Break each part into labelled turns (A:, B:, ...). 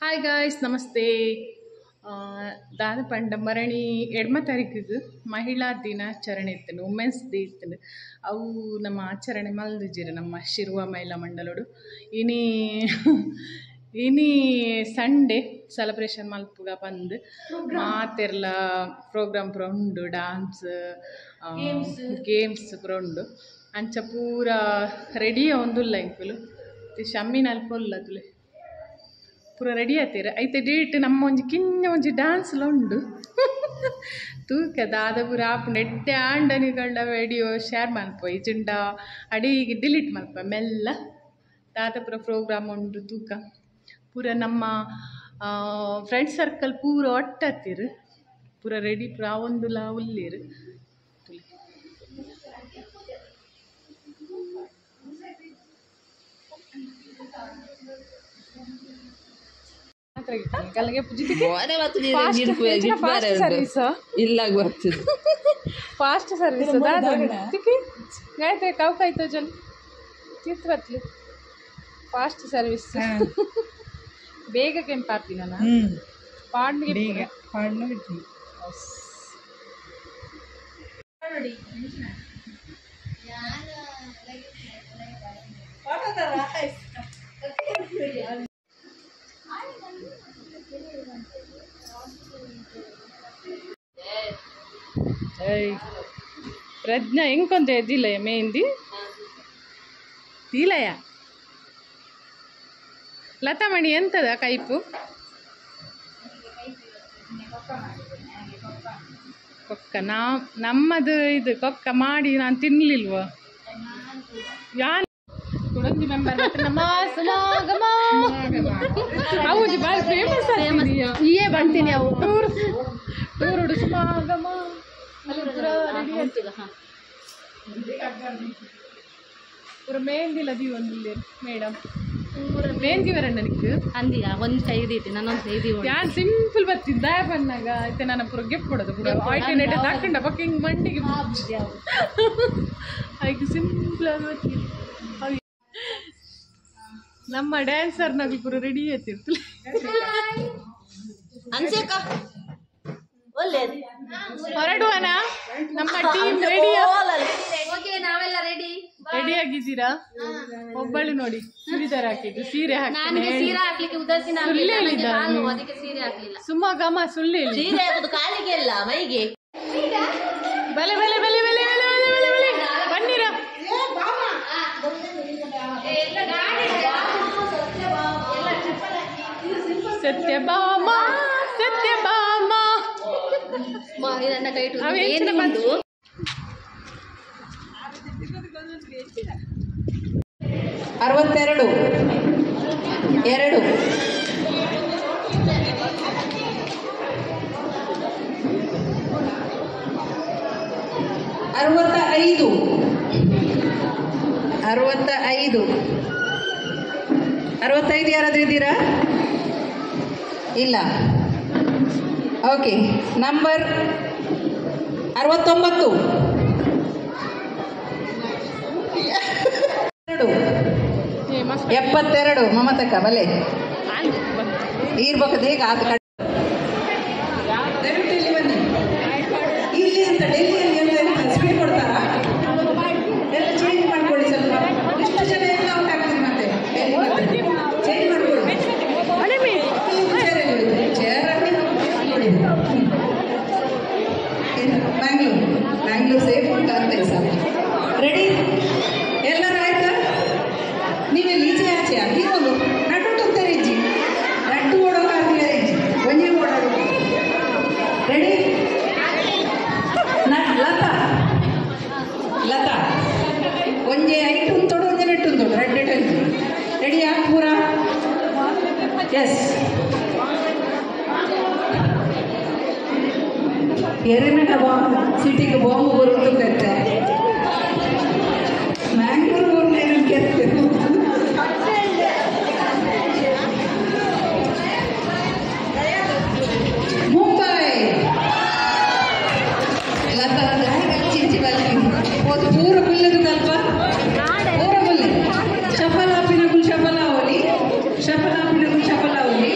A: Hi guys, namaste. ದಾದ ಪಂಡ ಮರಣಿ ಎಡ್ಮ ತಾರೀಕಿಗೆ ಮಹಿಳಾ ದಿನಾಚರಣೆ ಇತ್ತು, ವುಮೆನ್ಸ್ ಡೇ ಇತ್ತು. ಅವು ನಮ್ಮ ಆಚರಣೆ ಮಲ್ದಿಜಿರ ನಮ್ಮ ಶಿರುವ ಮಹಿಳಾ ಮಂಡಲೋಡು. ಇನಿ ಇನಿ ಸಂಡೇ ಸೆಲೆಬ್ರೇಷನ್ ಮಲ್ಪುಗ ಬಂದು ಮಾತೆರ್ಲ ಪ್ರೋಗ್ರಾಮ್ ಪೂರ ಉಂಡು, ಡಾನ್ಸ್ ಗೇಮ್ಸ್ ಪೂರ ಉಂಡು. ಅಂಚ ಪೂರ ರೆಡಿ ಒಂದುಲ್ಲ ಇಂಕುಲು ಶಮ್ಮಿನ ಅಲ್ಪ ಉಲ್ಲ ತುಲೆ ಪೂರ ರೆಡಿ ಆತೀರ. ಐತೆ ಡೇಟ್ ನಮ್ಮ ಒಂಜಿ ಕಿನ್ನ ಒಂಜಿ ಡ್ಯಾನ್ಸ್ಲ ಉಂಡು. ತೂಕ ದಾದ ಪೂರ ಆಪುಂಡು ಎಡ್ಡೆ ಆಂಡನಿಗಳ್ಳ ವಿಡಿಯೋ ಶೇರ್ ಮಲ್ಪ ಇಜಿಂಡ ಅಡಿಗೆ ಡಿಲೀಟ್ ಮಲ್ಪ ಮೆಲ್ಲ. ದಾದ ಪೂರ ಪ್ರೋಗ್ರಾಮ್ ಉಂಡು ತೂಕ. ಪೂರ ನಮ್ಮ ಫ್ರೆಂಡ್ ಸರ್ಕಲ್ ಪೂರ ಒಟ್ಟಾತಿರು, ಪೂರ ರೆಡಿ ಪೂರ ಒಂದುಲ ಉಳ್ಳೀರು. ಫಾಸ್ಟ್ ಸರ್ವಿಸ್ ಗಾಯತ್ರಿ ಕಾವು ಕಾಯ್ತು ಜನ್ ತೀರ್ಥ ಬತ್ಲು. ಫಾಸ್ಟ್ ಸರ್ವಿಸ್ ಬೇಗ ಕೆಂಪಾಪಿ ನಾನು ಪಾಂಡ್ಗೆ
B: ಪಾಂಡ್ನು.
A: ಪ್ರಜ್ಞಾ ಹೆಂಕೊಂತ ಎದ್ದಿಲ್ಲಯ್ಯ ಮೆಹಂದಿ ತೀಲಯ್ಯ. ಲತಾಮಣಿ ಎಂತದ ಕೈಪು ಕೊಕ್ಕ? ನಾ ನಮ್ಮದು ಇದು ಕೊಕ್ಕ ಮಾಡಿ ನಾನು ತಿನ್ಲಿಲ್ವ. ಯಾನ್ ಕುಡಂಜಿ ಮೆಂಬರ್ ನಮ್ಮ ಸಮಾಗಮ ಹೌದು, ಬಾರಿ ಫೇಮಸ್
C: ಈಯೇ ಬಂತೀನಿ ಅವು
A: ಟೂರ್ ಟೂರುಡು ಸಮಾಗಮ ಅಲ್ಲಿ ಪೂರ ರೆಡಿ ಆಗ್ತದ. ಪೂರ ಮೆಹಂದಿ ಲದಿ ಒಂದು ಮೇಡಮ್ ಮೆಹಂದಿ ಬರಣ್ಣನಿಗೆ
C: ಅಂದಿಯ ಒಂದು ಕೈದೀತಿ ನಾನೊಂದು ಕೈದಿ.
A: ಯಾನ್ ಸಿಂಪಲ್ ಬರ್ತಿದ್ದ ಬಂದಾಗ ಐತೆ ನಾನು ಪೂರ ಗಿಫ್ಟ್ ಕೊಡೋದು ಪೂರ ಆಲ್ಟರ್ನೇಟ್ ಹಾಕೊಂಡ ಪಕ್ಕ ಹಿಂಗೆ ಮಂಡಿಗೆ ಅದಕ್ಕೆ ಸಿಂಪಲ್ ಆಗಿ ಬರ್ತೀನಿ. ನಮ್ಮ ಡ್ಯಾನ್ಸರ್ನಾಗ ಪೂರ ರೆಡಿ ಆಯ್ತಿರ್ತಲ್ಲ. ಹೊರಡುವನ ನಮ್ಮ ಟೀಮ್ ರೆಡಿ?
C: ನಾವೆಲ್ಲ ರೆಡಿ
A: ರೆಡಿ ಆಗಿದ್ದೀರಾ? ಒಬ್ಬಳು ನೋಡಿ ಚೂಡಿದಾರ್ ಹಾಕಿದ್ದು, ಸೀರೆ
C: ಹಾಕಿ ಸೀರೆ ಹಾಕ್ಲಿಕ್ಕೆ ಉದಾಸೀನ
A: ಸುಳ್ಳು ಹೇಳಿದ್ದಾಳೆ.
C: ಅದಕ್ಕೆ ಸೀರೆ ಹಾಕ್ಲಿಲ್ಲ.
A: ಸುಮಗಮ ಸುಳ್ಳು ಹೇಳಿ
D: ಸೀರೆ ಹಾಕುದು ಕಾಲಿಗೆ ಅಲ್ಲ ಮೈಗೆ.
A: ಬಲೆ ಬಲೆ ಬಲೆ ಬಲೆ ಬಲೆ ಬಲೆ ಬಲೆ ಬಲೆ ಬನ್ನಿರ. ಸತ್ಯಭಾಮ ಸತ್ಯಭಾಮ
C: ನನ್ನ ಕೈ
B: 62 2 65 65 65 ಯಾರಾದ್ರೂ ಇದ್ದೀರಾ? ಇಲ್ಲ. ಓಕೆ, ನಂಬರ್ 69 72 ಮಮತಕ್ಕ ಬಲೆ ಇರ್ಬೇಕು ಹೇಗೆ ಆತ ದಯವಿಟ್ಟು ಇಲ್ಲಿ ಬನ್ನಿ. ಇಲ್ಲಿ ಅಂತ ಡೆಲ್ಲಿಯಲ್ಲಿ ಎಲ್ಲ ಸ್ಪೀಡ್ ಕೊಡ್ತಾರಾ? ಎಲ್ಲ ಚೇಂಜ್ ಮಾಡ್ಕೊಳ್ಳಿ ಸ್ವಲ್ಪ. ಇಷ್ಟು ಜನ ಎಲ್ಲ ಔಟ್ ಆಗ್ತೀರಿ ಮತ್ತೆ. ಚೇಂಜ್ ಮಾಡ್ಕೊಳ್ಳಿ. ಚೇರ್ ಬ್ಯಾಂಗ್ಳೂರ್ ಬ್ಯಾಂಗ್ಳೂರ್ ಸೇಫ್ ಉಂಟು ಅಂತ ಸರ್. ರೆಡಿ ಎಲ್ಲರೂ ಆಯ್ತಾ? ನೀವೆಲ್ಲಿ ಈಚೆ ಆಚೆ ಹೀರೋದು ನಡು ತುಂತಾರೆ ಇಜ್ಜಿ ನಟ್ಟು ಓಡೋಕೆ ಆಗ್ಲಿಲ್ಲ ಇಜ್ಜಿ ಒಂಜಿ ಓಡೋದು. ರೆಡಿ? ಲತಾ ಲತಾ ಒಂಜೆ ಐಟು ಉಂತೋಡು ಒಂಜೆ ನೆಟ್ಟು ಉಂತೋಡು ರೆಡ್ ಟೆಂತು. ರೆಡಿಯಾ ಪೂರ? ಎಸ್. ಎರಡನೇ ಬಾಂಬ್ ಸಿಟಿಗೆ ಬಾಂಬ್ ಬರುವುದು ಕತ್ತೆ ಮ್ಯಾಂಗ್ಳೂರ್ ಊರ್ನೇನು ಕೆತ್ತೆ. ಮುಂಬೈ ಲತಾ ಚಿಂಚಿ ಬಲ್ಕಿ ಒಂದು ಪೂರ ಕುಲ್ಲದು ಕಲ್ಪ ಪೂರ ಕುಲ್ಲೆ ಶಫಲ ಆಪಿನಗುಲ್ ಶಫಲ ಅವಲಿ ಶಫಲ ಆಪಿನಗುಲ್ ಶಫಲ ಅವಲಿ.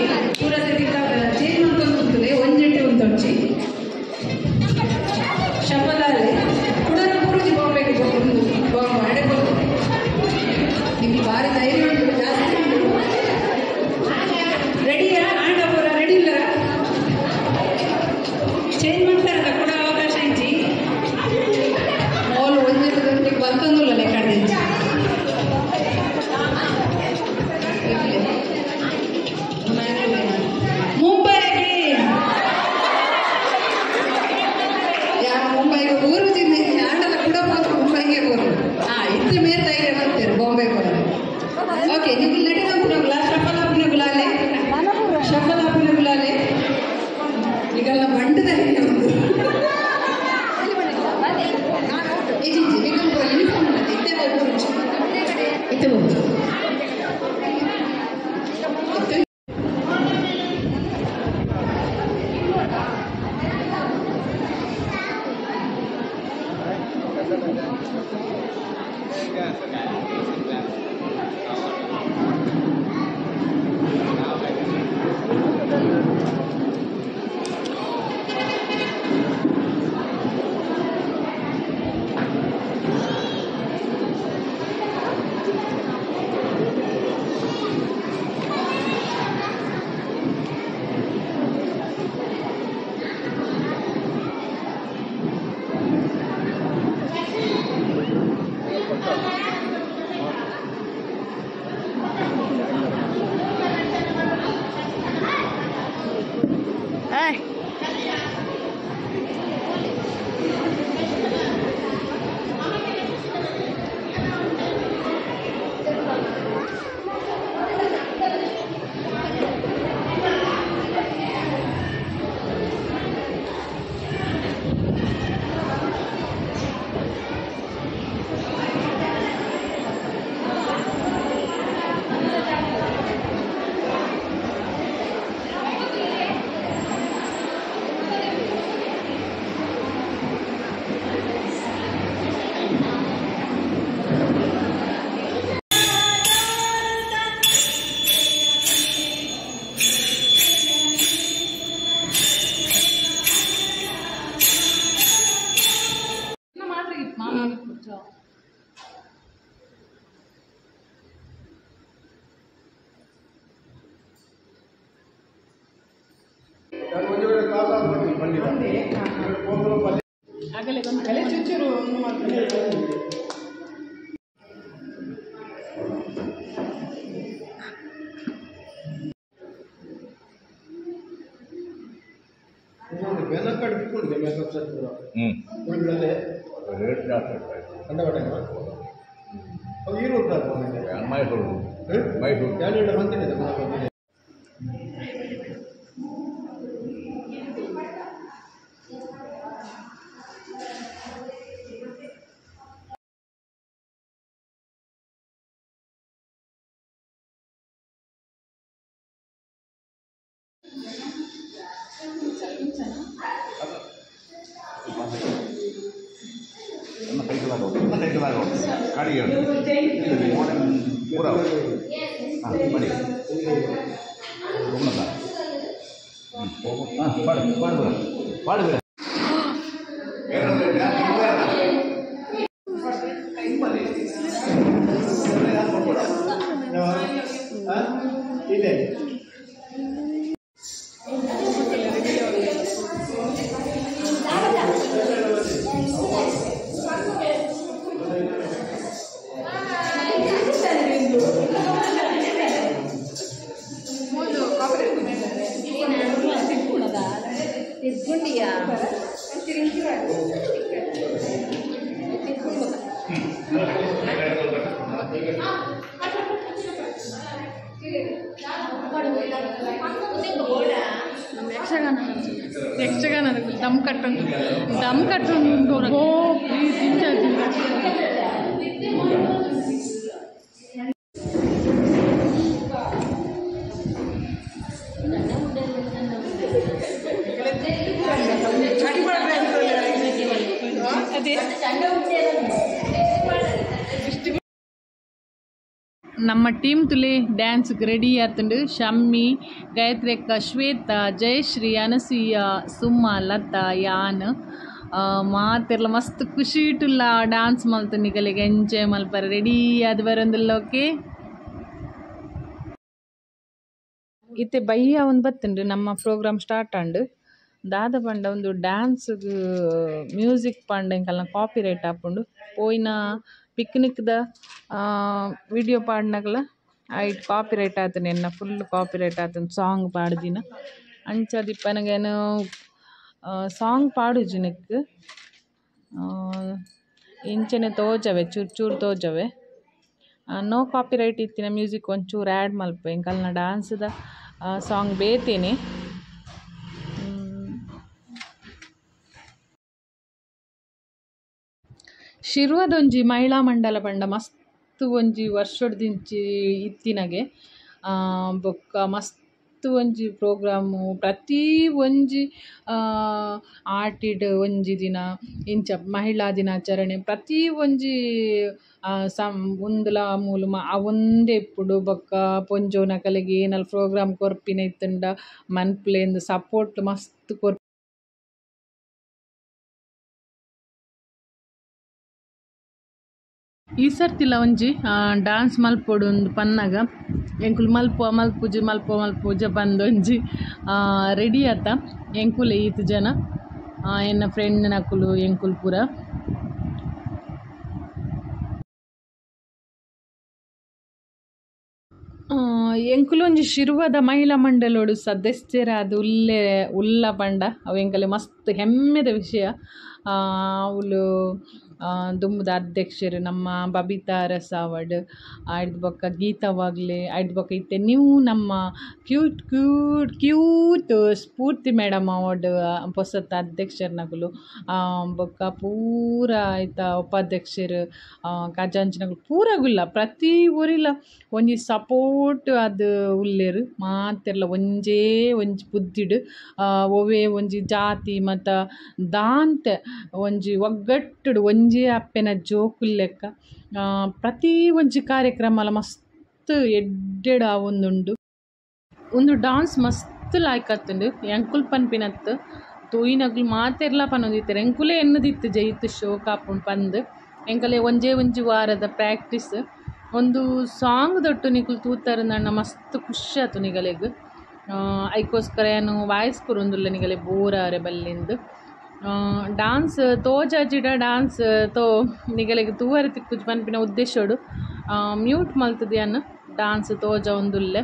A: ಯಕ್ಷಗಾನ ದಮ್ ಕಟ್ಟೊಂದು ದಮ್ ಕಟ್ಟೊಂದು ಓ ಪ್ಲೀಸ್ ನಮ್ಮ ಟೀಮ್ ತುಲೆ ಡ್ಯಾನ್ಸ್ಗೆ ರೆಡಿ ಆತುಂಡು. ಶಮ್ಮಿ, ಗಾಯತ್ರಿ ಅಕ್ಕ, ಶ್ವೇತಾ, ಜಯಶ್ರೀ, ಅನಸೂಯ, ಸುಮ್ಮ, ಲತಾ, ಯಾನ್ ಮಾತೆರ್ಲ ಮಸ್ತ್ ಖುಷಿ ಇಟ್ಟುಲ್ಲ ಡ್ಯಾನ್ಸ್ ಮಲ್ತು ನಿಗಲಿಗೆ ಎಂಜಾಯ್ ಮಲ್ಪರೆ ರೆಡಿ ಆದ್ ಬರೋಂದಿಲ್ಲ. ಓಕೆ ಇತ್ತೆ ಬಯ್ಯ ಒಂದು ಬತ್ತುಂಡು ನಮ್ಮ ಪ್ರೋಗ್ರಾಮ್ ಸ್ಟಾರ್ಟ್ ಆಂಡು. ದಾದ ಪಂಡ ಒಂದು ಡ್ಯಾನ್ಸ್ ಮ್ಯೂಸಿಕ್ ಪಂಡ ಎಂಕಲ್ನ ಕಾಪಿ ರೈಟ್ ಆಪುಂಡು. ಪೋಯಿನ ಪಿಕ್ನಿಕ್ದ ವಿಡಿಯೋ ಪಾಡ್ನಗಲ ಐಟ್ ಕಾಪಿ ರೈಟ್ ಆತನೆ ಎನ್ನ ಫುಲ್ ಕಾಪಿ ರೈಟ್ ಆತನ ಸಾಂಗ್ ಪಾಡ್ದಿನ ಅಂಚದಿಪ್ಪ ನನಗೇನು ಸಾಂಗ್ ಪಾಡುಜಿ ನೆಕ್ ಇಂಚನೆ ತೋಜವೆ ಚೂರು ಚೂರು ತೋಜವೆ. ನೋ ಕಾಪಿ ರೈಟ್ ಇತ್ತಿನ ಮ್ಯೂಸಿಕ್ ಒಂಚೂರು ಆ್ಯಡ್ ಮಲ್ಪ ಎಂಕಲ್ನ ಡ್ಯಾನ್ಸ್ದ ಸಾಂಗ್ ಬೇತೇನೆ. ಶಿರ್ವದೊಂಜಿ ಮಹಿಳಾ ಮಂಡಲ ಪಂಡ ಮಸ್ತ್ ಒಂಜಿ ವರ್ಷೊಡ್ದಿಂಚಿ ಇತ್ತಿನಗೆ ಬೊಕ್ಕ ಮಸ್ತ್ ಒಂಜಿ ಪ್ರೋಗ್ರಾಮು ಪ್ರತಿ ಒಂಜಿ ಆಟಿಡ್ ಒಂಜಿ ದಿನ ಇಂಚ ಮಹಿಳಾ ದಿನಾಚರಣೆ ಪ್ರತಿ ಒಂಜಿ ಸಮ್ ಉಂದುಲ ಮೂಲು ಆ ಒಂದೇ ಇಪ್ಪುಡು. ಬೊಕ್ಕ ಪೊಂಜೋನಕಲೆಗ್ ಏನಲ್ ಪ್ರೋಗ್ರಾಮ್ ಕೊರ್ಪಿನ ಇತ್ತುಂಡ ಮನ್ಪುಲೇಂದ್ ಸಪೋರ್ಟ್ ಮಸ್ತ್ ಕೊರ್ಪಿ. ಈ ಸರ್ತಿಲ ಒಂಜಿ ಡ್ಯಾನ್ಸ್ ಮಲ್ಪೊಡು ಒಂದು ಪನ್ನಗ ಎಂಕುಲು ಮಲ್ಪ ಮಲ್ಪುಜಿ ಮಲ್ಪ ಮಲ್ಪುಜ ಬಂದೊಂಜಿ ರೆಡಿ ಆತ ಎಂಕುಲೆ ಈತ್ ಜನ ಎನ್ನ ಫ್ರೆಂಡ್ ನಕುಲು ಎಂಕುಲು ಪೂರ. ಎಂಕುಲು ಒಂಜಿ ಶಿರ್ವದ ಮಹಿಳಾ ಮಂಡಲೋಡು ಸದಸ್ಯರಾದ ಉಲ್ಲೆ ಉಲ್ಲ ಪಂಡ ಅವು ಎಂಕಲೆ ಮಸ್ತ್ ಹೆಮ್ಮೆದ ವಿಷಯ. ಅವಳು ದುಂಬುದ ಅಧ್ಯಕ್ಷರು ನಮ್ಮ ಬಬಿತಾ ರಸಾವಡ್ ಐದು ಬೊಕ್ಕ ಗೀತಾ ವಾಗ್ಲೆ ಐದು ಬೊಕ್ಕ ಇತ್ತೆ ನೀವು ನಮ್ಮ cute cute cute Spoorthi madam award ಪೊಸತ್ತ ಅಧ್ಯಕ್ಷರ್ನಕುಲು ಬೊಕ್ಕ ಪೂರ ಆಯ್ತ ಉಪಾಧ್ಯಕ್ಷರು ಖಜಾಂಚಿನಕುಲು ಪೂರ ಗುಲ್ಲ ಪ್ರತಿ ಊರಿಲ ಒಂಜಿ ಸಪೋರ್ಟ್ ಅದು ಉಲ್ಲೇರು ಮಾತೆರ್ಲ ಒಂಜೇ ಒಂಜಿ ಬುದ್ಧಿಡು ಒವೇ ಒಂಜಿ ಜಾತಿ ಮತ ದಾಂತೆ ಒಂಜಿ ಒಗ್ಗಟ್ಟುಡು ಒಂಜೇ ಅಪ್ಪೆನ ಜೋಕುಲ್ ಲೆಕ್ಕ ಪ್ರತಿ ಒಂಜಿ ಕಾರ್ಯಕ್ರಮಲ ಮಸ್ತ್ ಎಡ್ಡೆಡ್ ಆವೊಂದುಂಡು. ಒಂದು ಡಾನ್ಸ್ ಮಸ್ತ್ ಲಾಯ್ಕ್ ಆತುಂಡು. ಎಂಕುಲ್ ಪನ್ಪಿನತ್ತು ತೂಯಿನಕುಲು ಮಾತೆರ್ಲ ಪನೊಂದಿತ್ತೆರ್ ಎಂಕುಲೇ ಎನ್ನುದಿತ್ತು ಜೈತ್ ಶೋಕ್ ಆಪುಂಡು ಪಂದ್. ಎಂಕಲೆ ಒಂಜೇ ಒಂಜಿ ವಾರದ ಪ್ರಾಕ್ಟೀಸ್ ಒಂದು ಸಾಂಗ್ ದೊಟ್ಟು ನಿಕುಲು ತೂತಾರಂದಣ್ಣ ಮಸ್ತ್ ಖುಷಿ ಆತು ನಿಗಲೆಗ್. ಐಕೋಸ್ಕರ ಏನು ವಾಯ್ಸ್ ಕೊರೊಂದುಲ್ಲ ನಿಗಲೆ ಬೋರಾರೆ ಬಲ್ಲಿಂದು ಡಾನ್ಸ್ ತೋಜಾಜಿಡ ಡಾನ್ಸ್ ತೋ ನಿಗಲೆಗ್ ತೂವರೆ ತಿಕ್ಕುಜಿ ಪನ್ಪಿನ ಉದ್ದೇಶೋಡು ಮ್ಯೂಟ್ ಮಲ್ತುದು ಯಾನ್ ಡಾನ್ಸ್ ತೋಜ ಉಂದುಲ್ಲೆ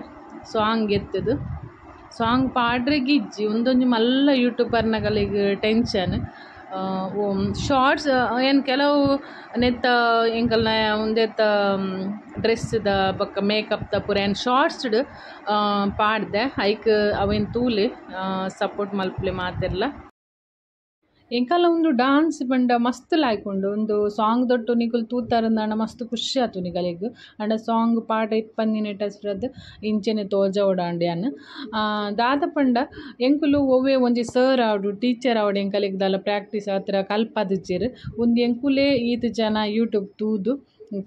A: ಸಾಂಗ್ ಎತ್ತುದು ಸಾಂಗ್ ಪಾಡ್ರೆಗ್ ಇಜ್ಜಿ ಉಂದೊಂಜಿ ಮಲ್ಲ ಯೂಟ್ಯೂಬರ್ನಗಲೆಗ್ ಟೆನ್ಷನ್ ಶಾರ್ಟ್ಸ್ ಏನು ಕೆಲವು ನೆತ್ತ ಎಂಕಲ್ನ ಉಂದೆತ್ತ ಡ್ರೆಸ್ದ ಬೊಕ್ಕ ಮೇಕಪ್ದ ಪೂರ ಏನು ಶಾರ್ಟ್ಸ್ಡ್ ಪಾಡ್ದೆ ಐಕ್ ಅವೇನು ತೂಲೆ ಸಪೋರ್ಟ್ ಮಲ್ಪುಲೆ ಮಾತೆರ್ಲ ಎಂಕಲ್ನ ಉಂದು ಡಾನ್ಸ್ ಪಂಡ ಮಸ್ತ್ ಲಾಯ್ಕ್ ಉಂಡು ಉಂದು ಸಾಂಗ್ ದೊಟ್ಟು ನಿಕುಲು ತೂತಾರಂದಾಂಡ ಮಸ್ತ್ ಖುಷಿ ಆತು ನಿಕಲೆಗ್ ಆಂಡ ಸಾಂಗ್ ಪಾಟ ಇಪ್ಪಂದಿನೆಟ್ ಅಸ್ರದ್ ಇಂಚೆನೆ ತೋಜವೊಡಾಂಡ್ ಯಾನ್ ದಾದ ಪಂಡ ಎಂಕುಲು ಒವ್ವೆ ಒಂಜಿ ಸರ್ ಆವಡ್ ಟೀಚರ್ ಆವಡ್ ಎಂಕಲೆಗ್ ದಾಲ ಪ್ರಾಕ್ಟೀಸ್ ಆತ್ರ ಕಲ್ಪಾದಿಜ್ಜೆರ್ ಉಂದು ಎಂಕುಲೇ ಈತ್ ಜನ ಯೂಟ್ಯೂಬ್ ತೂದು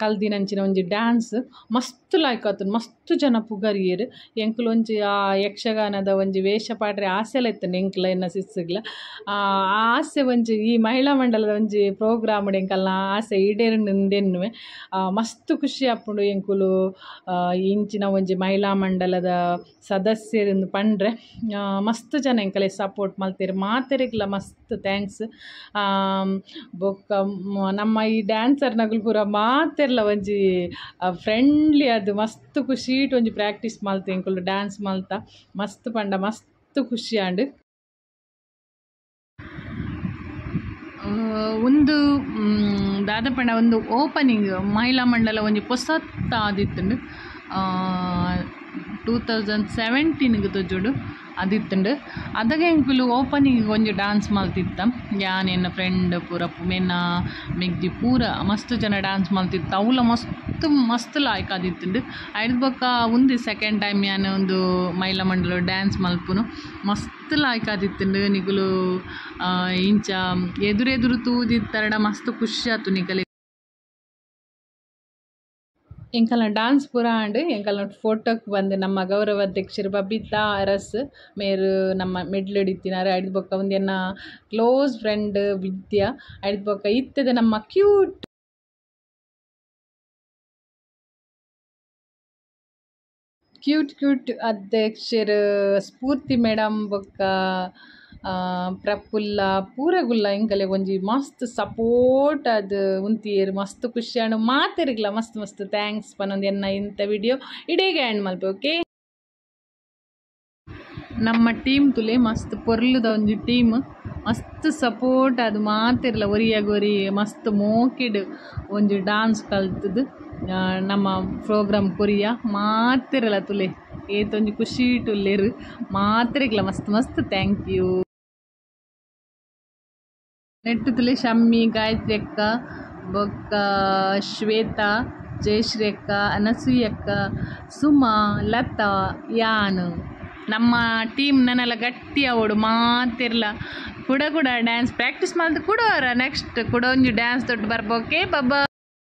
A: ಕಲ್ದಿನಂಚಿನ ಒಂಜಿ ಡ್ಯಾನ್ಸ್ ಮಸ್ತ್ ಲಾಯ್ಕ್ ಆತುಂಡು ಮಸ್ತ್ ಜನ ಪುಗರಿಯೆರ್ ಎಂಕುಲು ಒಂಜಿ ಆ ಯಕ್ಷಗಾನದ ಒಂಜಿ ವೇಷ ಪಾಡ್ರೆ ಆಸೆಲ ಇತ್ತುಂಡು ಎಂಕ್ಲ ಎನ್ನ ಸಿಸ್ಸುಗ್ಲ ಆ ಆಸೆ ಒಂಜಿ ಈ ಮಹಿಳಾ ಮಂಡಲದ ಒಂಜಿ ಪ್ರೋಗ್ರಾಮ್ ಎಂಕಲ್ನ ಆಸೆ ಈಡೇರುಂಡು ಮಸ್ತ್ ಖುಷಿ ಆಪುಂಡು ಎಂಕುಲು ಇಂಚಿನ ಒಂಜಿ ಮಹಿಳಾ ಮಂಡಲದ ಸದಸ್ಯೆರ್ ಪಂಡ್ರೆ ಮಸ್ತ್ ಜನ ಎಂಕಲೆ ಸಪೋರ್ಟ್ ಮಲ್ತೆರ್ ಮಾತೆರೆಗ್ಲ ಮಸ್ತ್ thanks ಬೊಕ್ಕ ನಮ್ಮ ಈ ಡ್ಯಾನ್ಸರ್ ನಗುಲು ಪೂರ ಮಾತೆರ್ಲ ಒಂಜಿ ಫ್ರೆಂಡ್ಲಿ ಅದು ಮಸ್ತ್ ಖುಷಿ ಒಂಜಿ ಪ್ರಾಕ್ಟೀಸ್ ಮಲ್ತ ಎಂಕುಲು ಡ್ಯಾನ್ಸ್ ಮಲ್ತ ಮಸ್ತ್ ಪಂಡ ಮಸ್ತ್ ಖುಷಿ ಆಂಡ್ ಒಂದು ದಾದ ಪಂಡ ಒಂದು ಓಪನಿಂಗ್ ಮಹಿಳಾ ಮಂಡಲ ಒಂಜಿ ಪೊಸತ್ತ ಆದಿತ್ತುಂಡು 2017 ತೋಜೋಡು ಅದಿತ್ತುಂಡು ಅದಗ ಎಂಕುಲು ಓಪನಿಂಗ್ ಒಂಜಿ ಡಾನ್ಸ್ ಮಲ್ತಿತ್ತ ಯಾನ್ ಎನ್ನ ಫ್ರೆಂಡ್ ಪೂರ ಮೆನ್ನ ಮೆಗ್ದಿ ಪೂರ ಮಸ್ತ್ ಜನ ಡಾನ್ಸ್ ಮಲ್ತಿತ್ತ ಅವುಲ ಮಸ್ತ್ ಮಸ್ತ್ ಲಾಯ್ಕ್ ಆದಿತ್ತುಂಡು ಐದು ಬೊಕ್ಕ ಒಂದು ಸೆಕೆಂಡ್ ಟೈಮ್ ಯಾನ್ ಒಂದು ಮಹಿಳಾ ಮಂಡಲ ಡ್ಯಾನ್ಸ್ ಮಲ್ಪುನು ಮಸ್ತ್ ಲಾಯ್ಕ್ ಆದಿತ್ತುಂಡು ನಿಕುಲು ಇಂಚ ಎದುರೆದುರು ತೂದಿತ್ತರಡ ಮಸ್ತ್ ಖುಷಿ ಆತು ನಿಕಲೆ ಎಂಕಲ್ನ ಡಾನ್ಸ್ ಪೂರ ಆಂಡ್ ಎಂಕಲ್ನ ಫೋಟೋಕ್ ಬಂದು ನಮ್ಮ ಗೌರವ ಅಧ್ಯಕ್ಷರು ಬಬಿತಾ ಅರಸ್ ಮೇರು ನಮ್ಮ ಮೆಡ್ಲ್ ಹಿಡಿತಿನಾರು ಐದು ಬೊಕ್ಕ ಒಂದು ಎನ್ನ ಕ್ಲೋಸ್ ಫ್ರೆಂಡ್ ವಿದ್ಯಾ ಐದು ಬೊಕ್ಕ ಇತ್ತದ ನಮ್ಮ ಕ್ಯೂಟ್ ಕ್ಯೂಟ್ ಕ್ಯೂಟ್ ಅಧ್ಯಕ್ಷರು ಸ್ಫೂರ್ತಿ ಮೇಡಮ್ ಬೊಕ್ಕ ಪ್ರಫುಲ್ಲ ಪೂರಗುಲ್ಲ ಎಂಕಲೆ ಒಂಜಿ ಮಸ್ತ್ ಸಪೋರ್ಟ್ ಅದು ಉಂತಿಯೇರು ಮಸ್ತ್ ಖುಷಿ ಆಂಡ್ ಮಾತೆರಿಗ್ಲ ಮಸ್ತ್ ಮಸ್ತ್ thanks ಪನೊಂದು ಎನ್ನ ಇಂಥ ವಿಡಿಯೋ ಇಡೀಗ ಆ್ಯಂಡ್ ಮಲ್ಪೆ ಓಕೆ ನಮ್ಮ ಟೀಮ್ ತುಲೆ ಮಸ್ತ್ ಪೊರ್ಲುದ ಒಂಜಿ ಟೀಮ್ ಮಸ್ತ್ ಸಪೋರ್ಟ್ ಅದು ಮಾತೆರ್ಲ ಒರಿಯಾಗೊರಿ ಮಸ್ತ್ ಮೋಕೆಡ್ ಒಂಜಿ ಡಾನ್ಸ್ ಕಲ್ತದು ನಮ್ಮ ಪ್ರೋಗ್ರಾಮ್ ಕೊರಿಯ ಮಾತೆರ್ಲ ತುಲೆ ಏತೊಂಜಿ ಖುಷಿ ಟುಲ್ಲೆರು ಮಾತೆರಿಗ್ಲ ಮಸ್ತ್ ಮಸ್ತ್ thank you ನೆಟ್ಟು ತುಲೆ ಶಮ್ಮಿ ಗಾಯತ್ರಿ ಅಕ್ಕ ಬೊಕ್ಕ ಶ್ವೇತಾ ಜಯಶ್ರೀ ಅಕ್ಕ ಅನಸೂಯ ಅಕ್ಕ ಸುಮಾ ಲತಾ ಯಾನ್ ನಮ್ಮ ಟೀಮ್ ನನ್ನೆಲ್ಲ ಗಟ್ಟಿ ಅವಡು ಮಾತಿರ್ಲ ಕೂಡ ಕೂಡ ಡ್ಯಾನ್ಸ್ ಪ್ರಾಕ್ಟೀಸ್ ಮಾಡಿದ್ ಕೂಡ ನೆಕ್ಸ್ಟ್ ಕೂಡ ಒಂಜಿ ಡ್ಯಾನ್ಸ್ ದೊಡ್ಡ ಬರ್ಬೋಕೆ ಬಬ್ಬಾ.